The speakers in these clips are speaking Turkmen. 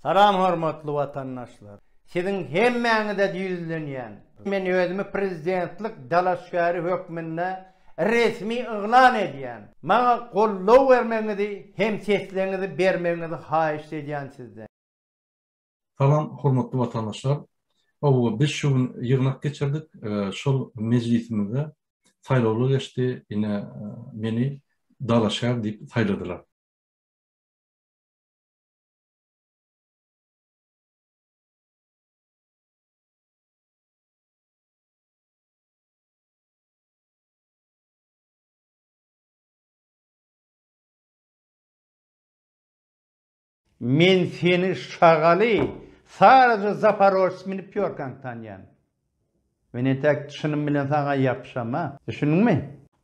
Salam hormatly watandaşlar. Siziň hemmäňize ýüzlenýän. Men özümi prezidentlik dalaşgäri hökmünde resmi yglan edýän. Maňa goldaw bermegiňizi hem sesleňizi bermegiňizi haýyşt edýän sizden. Salam hormatly watandaşlar. Hawa biz şu gün ýygnak geçirdik. Şol mejlisimizde saýlawlar geçdi. Ine meni dalaşgär diýip saýladylar. Men seni şagaly saryja zaporojs minip ýörkäň tanýan. Men entäk çynym bilen saňa ýapyşama. Düşündiňmi?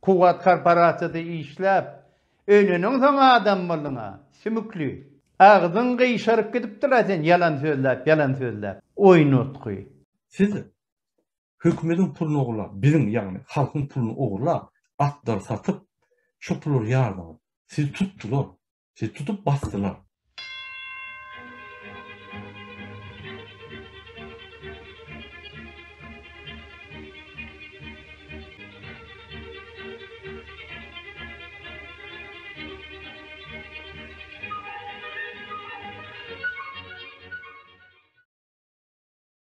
Kuwwat korporasiýada işläp, öýlenen soň adam bolduň-a, sümükli. Agzyň gyşaryp gidipdir-ä sen ýalan sözläp, ýalan sözläp. Oýnatgy. Siz hökümediň puluny ogurlap, biziň, ýagny halkyň puluny ogurlap, atlary satyp, şo pullary ýardyňyz. Sizi tutdular. Sizi tutup basdylar.